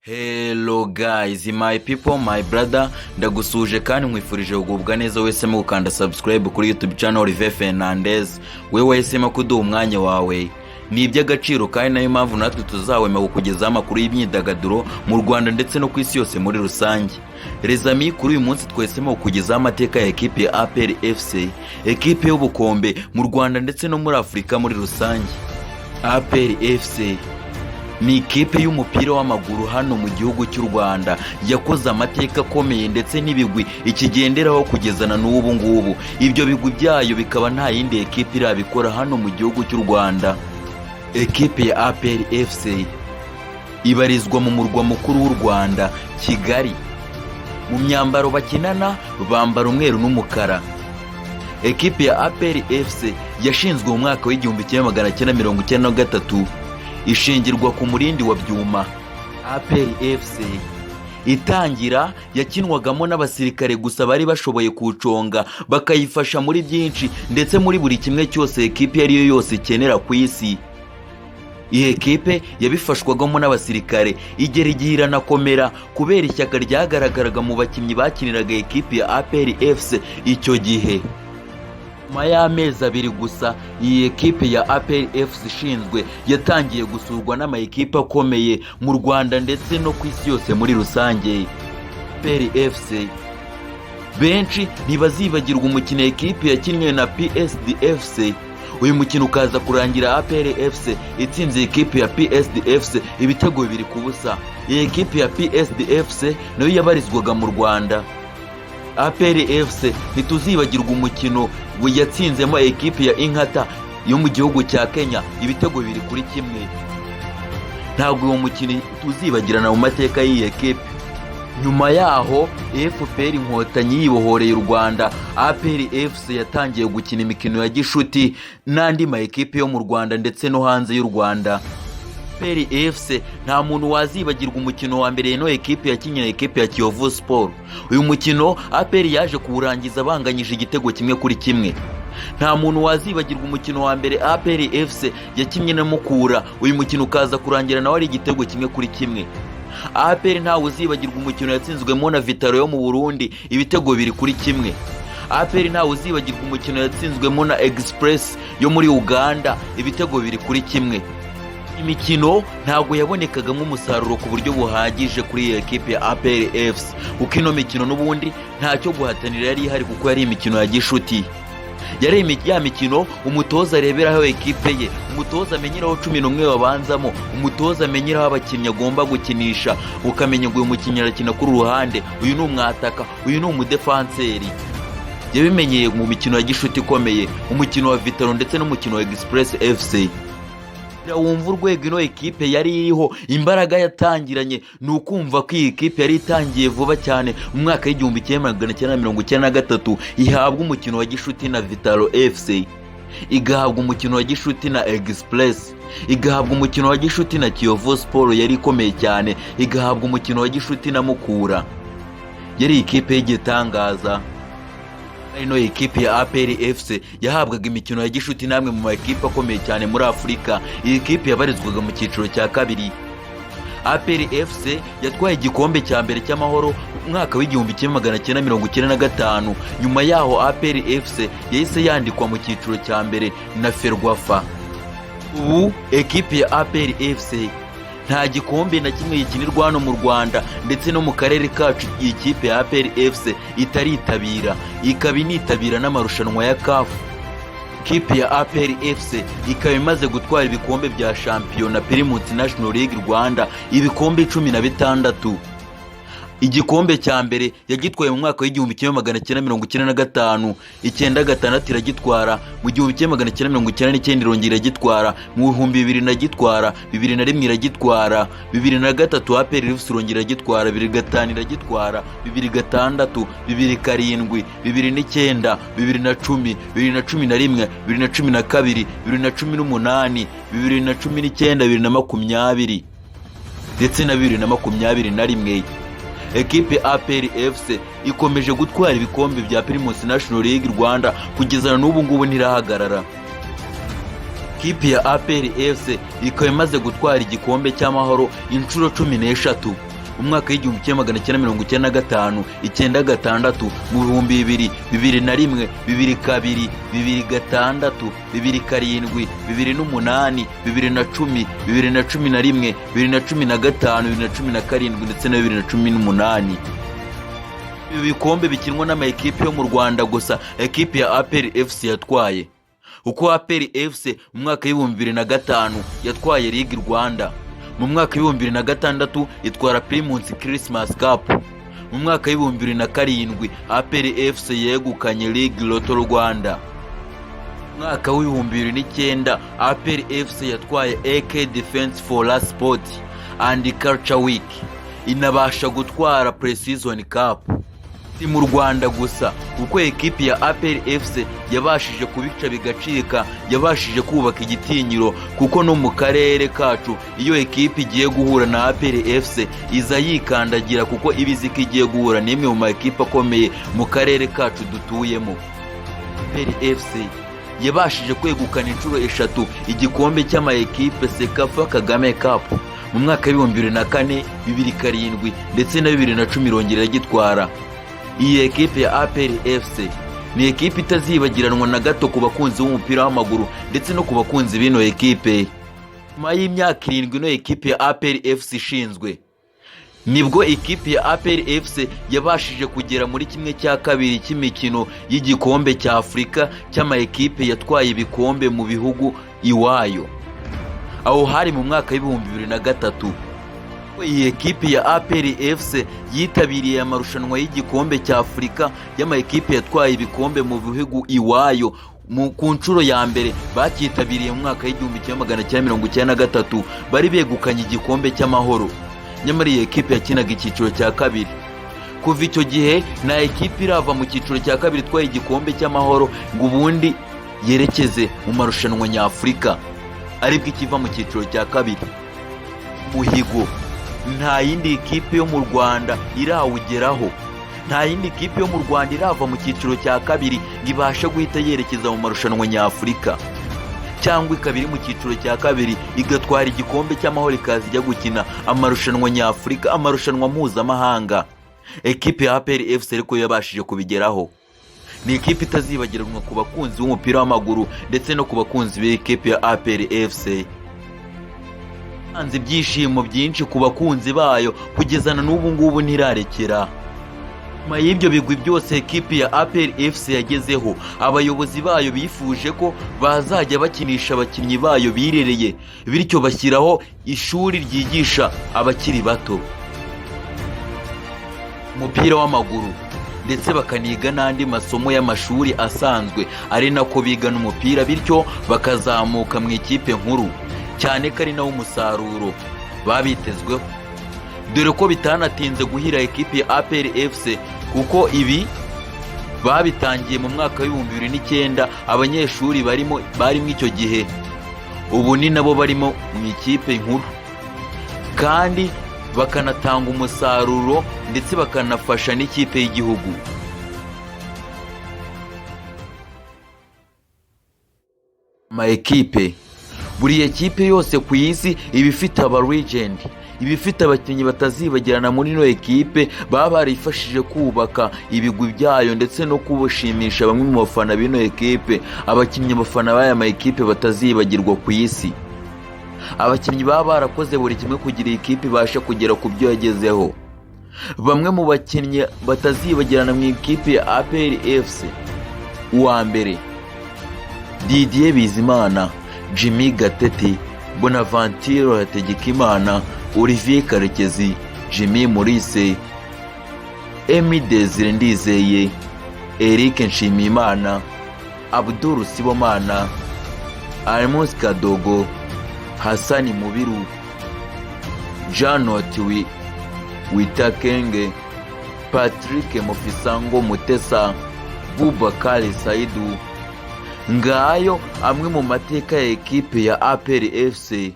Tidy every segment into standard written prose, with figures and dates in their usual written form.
Hello guys, my people, my brother, ndagusuje kandi nkwifurije kugubwa neza wese mu gukanda subscribe kuri YouTube channel Olivier Fernandez. We wahisemo kuduha umwanya wawe ni iby'agaciro, kandi nayo mpamvu natwe tuzahwema kukugezaho amakuru y'imyidagaduro mu Rwanda ndetse no ku isi yose muri rusange. Les amis, kuri uyu munsi twahisemo kukugezaho amateka ya ekipe ya APR FC, ekipe y'ubukombe mu Rwanda ndetse no muri Afurika muri rusange. APR FC ni ikipe y'umupira w'amaguru hano mu gihugu cy'u Rwanda yakoze amateka akomeye ndetse n'ibigwi ikigenderaho kugeza na n'ubu ngubu. Ibyo bigwi byayo bikaba nta yindi ekipe irabikora hano mu gihugu cy'u Rwanda. Ekipe ya APR FC ibarizwa mu murwa mukuru w'u Rwanda, Kigali. Mu myambaro bakinana bambara umweru n'umukara. Ekipe ya APR FC yashinzwe mu mwaka wa 1993, ishingirwa ku Murindi wa Byuma. APR FC itangira yakinwagamo n'abasirikare gusa bari bashoboye kuwuconga, bakayifasha muri byinshi ndetse muri buri kimwe cyose ekipe iyo ari yo yose ikenera ku isi. Iyi ekipe yabifashwagamo n'abasirikare, igera igihe iranakomera kubera ishyaka ryagaragaraga mu bakinnyi bakiniraga ekipe ya APR FC icyo gihe. Nyuma y'amezi 2 gusa iyi ekipe ya APR FC ishinzwe, yatangiye gusurwa n'ama ekipe akomeye mu Rwanda ndetse no ku isi yose muri rusange. APR FC, benshi ntibazibagirwa umukino ekipe yakinnye na PSD FC, uyu mukino ukaza kurangira APR FC itsinze ekipe ya PSD FC ibitego 2-0. Iyi ekipe ya PSD FC nayo yabarizwaga mu Rwanda. APR FC, ntituzibagirwa umukino yatsinzemo ekipe ya Inkatha yo mu gihugu cya Kenya ibitego 2-1. Ntabwo uwo mukino tuzibagirana mu mateka y'iyi ekipe. Nyuma yaho FPR Inkotanyi yibohoreye u Rwanda, APR FC yatangiye gukina imikino ya gishuti n'andi ma ekipe yo mu Rwanda ndetse no hanze y'u Rwanda. APR FC, nta muntu wazibagirwa umukino wa mbere ino ekipe yakinnye na ekipe ya Kiyovu Sport. Uyu mukino APR yaje kuwurangiza banganyije igitego 1-1. Nta muntu wazibagirwa umukino wa mbere APR FC yakinnye na Mukura, uyu mukino ukaza kurangira nawe ari igitego 1-1. APR, ntawe uzibagirwa umukino yatsinzwemo na Vital'O yo mu Burundi ibitego 2-1. APR, ntawe uzibagirwa umukino yatsinzwemo na Express yo muri Uganda ibitego 2-1. Imikino ntabwo yabonekagamo umusaruro ku buryo buhagije kuri iyi ekipe ya APR FC, kuko ino mikino n'ubundi ntacyo guhatanira yari ihari, kuko yari imikino ya gishuti. Yari ya mikino umutoza areberaho ekipe ye, umutoza amenyeraho 11 babanzamo, umutoza amenyeraho abakinnyi agomba gukinisha, ukamenya ngo uyu mukinnyi arakina kuri ruhande, uyu ni umwataka, uyu ni umudefanseri. Yabimenyeye mu mikino ya gishuti ikomeye, umukino wa Vital'O ndetse n'umukino wa Express FC. Wumva urwego ino ekipe yari iriho, imbaraga yatangiranye, ni ukumva ko iyi ekipe yari itangiye vuba cyane mu mwaka wa 1993, ihabwa umukino wa gishuti na Vital'O FC, igahabwa umukino wa gishuti na Express, igahabwa umukino wa gishuti na Kiyovu Sport yari ikomeye cyane, igahabwa umukino wa gishuti na Mukura. Yari ikipe y'igitangaza. Ino ekipe ya APR FC yahabwaga imikino ya gishuti n'amwe mu makipe akomeye cyane muri Afurika. Iyi kipe yabarizwaga mu cyiciro cya kabiri. APR FC yatwaye igikombe cya mbere cy'amahoro mu mwaka wa 1995. Nyuma yaho APR FC yahise yandikwa mu cyiciro cya mbere na FERWAFA. Ubu ekipe ya APR FC nta gikombe na kimwe gikinirwa hano mu Rwanda ndetse no mu karere kacu iyi kipe ya APR FC itaritabira, ikaba initabira n'amarushanwa ya CAF. Kipe ya APR FC ikaba imaze gutwara ibikombe bya shampiyona Primus National League Rwanda ibikombe 16. Igikombe cya mbere yagitwaye mu mwaka wa 1995, 96 iragitwara, mu 1999 irongera iragitwara, mu 2000 iragitwara, 2001 iragitwara, 2003 APR FC irongera iragitwara, 2005 iragitwara, 2006, 2007, 2009, 2010, 2011, 2012, 2018, 2019, 2020 ndetse na 2021. Ekipe APR FC ikomeje gutwara ibikombe bya Primus National League Rwanda, kugeza n'ubu ngubu ntirahagarara. Kipe ya APR FC ikaba imaze gutwara igikombe cy'amahoro inshuro 13. mu mwaka w'1995, 96, mu 2000, 2001, 2002, 2006, 2007, 2008, 2010, 2011, 2015, 2017 ndetse na 2018. Ibi bikombe bikinwa n'ama ekipe yo mu Rwanda gusa, ekipe ya APR FC yatwaye, kuko APR FC mu mwaka w'2005 yatwaye Ligue Rwanda, mu mwaka w'2006 itwara Primus Christmas Cup, mu mwaka w'2007 APR FC yegukanye Ligue Lotto Rwanda, mu mwaka w'2009 APR FC yatwaye AK Defense for Sport and Culture Week, inabasha gutwara Pre-Season Cup. Si mu Rwanda gusa, kuko ekipi ya APR FC yabashije kubica bigacika, yabashije kubaka igitinyiro, kuko no mu karere kacu iyo ekipi igiye guhura na APR FC iza yikandagira, kuko iba izi ko igiye guhura n'imwe mu ma ekipe akomeye mu karere kacu dutuyemo. APR FC yabashije kwegukana inshuro eshatu igikombe cy'ama ekipe CECAFA Kagame Cup, mu mwaka w'2004, 2007 ndetse na 2010 irongera iragitwara. Iyi ekipe ya APR FC ni ekipe itazibagiranwa na gato ku bakunzi b'umupira w'amaguru ndetse no ku bakunzi b'ino ekipe. Nyuma y'imyaka 7 ino ekipe ya APR FC ishinzwe, nibwo ikipe ya APR FC yabashije kugera muri 1/2 cy'imikino y'igikombe cya Afurika cy'ama ekipe yatwaye ibikombe mu bihugu iwayo. Aho hari mu mwaka w'2003. Iyi ekipe ya APR FC yitabiriye amarushanwa y'igikombe cya Afurika y'ama ekipe yatwaye ibikombe mu bihugu iwayo ku nshuro ya mbere. Bacyitabiriye mu mwaka w'1993, bari begukanye igikombe cy'amahoro, nyamara iyi ekipe yakinaga icyiciro cya kabiri. Kuva icyo gihe nta ekipe irava mu cyiciro cya kabiri itwaye igikombe cy'amahoro ngo ubundi yerekeze mu marushanwa nyafurika aribwo ikiva mu cyiciro cya kabiri. Muhigo nta yindi ekipe yo mu Rwanda irawugeraho, nta yindi kipe yo mu Rwanda irava mu cyiciro cya kabiri ngo ibashe guhita yerekeza mu marushanwa nyafurika, cyangwa ikaba iri mu cyiciro cya kabiri igatwara igikombe cy'amahoro ikaza ijya gukina amarushanwa nyafurika, amarushanwa mpuzamahanga. Ekipe ya APR FC ariko yabashije kubigeraho. Ni ikipe itazibagiranwa ku bakunzi b'umupira w'amaguru ndetse no ku bakunzi b'ikipe ya APR FC. Yatanze ibyishimo byinshi ku bakunzi bayo, kugeza na n'ubu ngubu ntirarekera. Nyuma y'ibyo bigwi byose ekipi ya APR FC yagezeho, abayobozi bayo bifuje ko bazajya bakinisha abakinnyi bayo birereye, bityo bashyiraho ishuri ryigisha abakiri bato umupira w'amaguru, ndetse bakaniga n'andi masomo y'amashuri asanzwe ari nako biga n'umupira, bityo bakazamuka mu ikipe nkuru, cyane ko ari nawo umusaruro babitezweho, dore ko bitanatinze guhira ekipi ya APR FC, kuko ibi babitangiye mu mwaka w'2009. Abanyeshuri barimo barimo icyo gihe ubu ni nabo barimo mu ikipe nkuru, kandi bakanatanga umusaruro ndetse bakanafasha n'ikipe y'igihugu. Ama ekipe, buri ekipe yose ku isi iba ifite aba legend, iba ifite abakinnyi batazibagirana muri ino ekipe, baba barifashije kubaka ibigwi byayo ndetse no kubashimisha bamwe mu bafana b'ino ekipe. Abakinnyi abafana b'aya ma ekipe batazibagirwa ku isi, abakinnyi baba barakoze buri kimwe kugira iyi kipe ibashe kugera ku byo yagezeho. Bamwe mu bakinnyi batazibagirana mu ikipe ya APR FC: uwa mbere, Didier Bizimana, Jimmy Gatete, Bonaventure Hategekimana, Olivier Karekezi, Jimmy Mulisa, Emi Desire Ndizeye, Eric Nshimiyimana, Abdul Sibomana, Amos Kadogo, Hasani Mubiru, Janot Witakenge, Patrick Mufisango Mutesa, Bubakari Saidu. Ngayo amwe mu mateka ya ekipe ya APR FC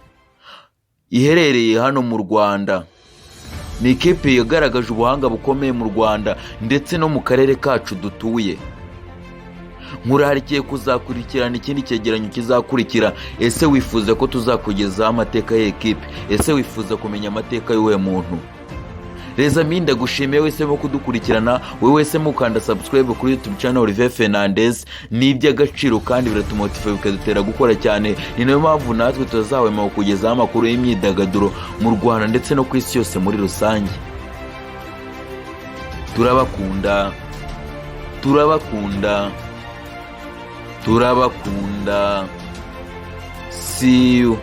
iherereye hano mu Rwanda. Ni ikipe yagaragaje ubuhanga bukomeye mu Rwanda ndetse no mu karere kacu dutuye. Nkurarikiye kuzakurikirana ikindi cyegeranyo kizakurikira. Ese wifuza ko tuzakugezaho amateka ya ekipe? Ese wifuza kumenya amateka y'uwo muntu? Rezami, ndagushimiye wese mo kudukurikirana, wowe wese mukanda subscribe kuri YouTube channel Olivier Fernandez. Ni iby'agaciro kandi biratumotiva, bikadutera gukora cyane. Ni nayo mpamvu natwe tutazahwema kukugezaho amakuru y'imyidagaduro mu Rwanda ndetse no ku isi yose muri rusange. Turabakunda, turabakunda, turabakunda. See you.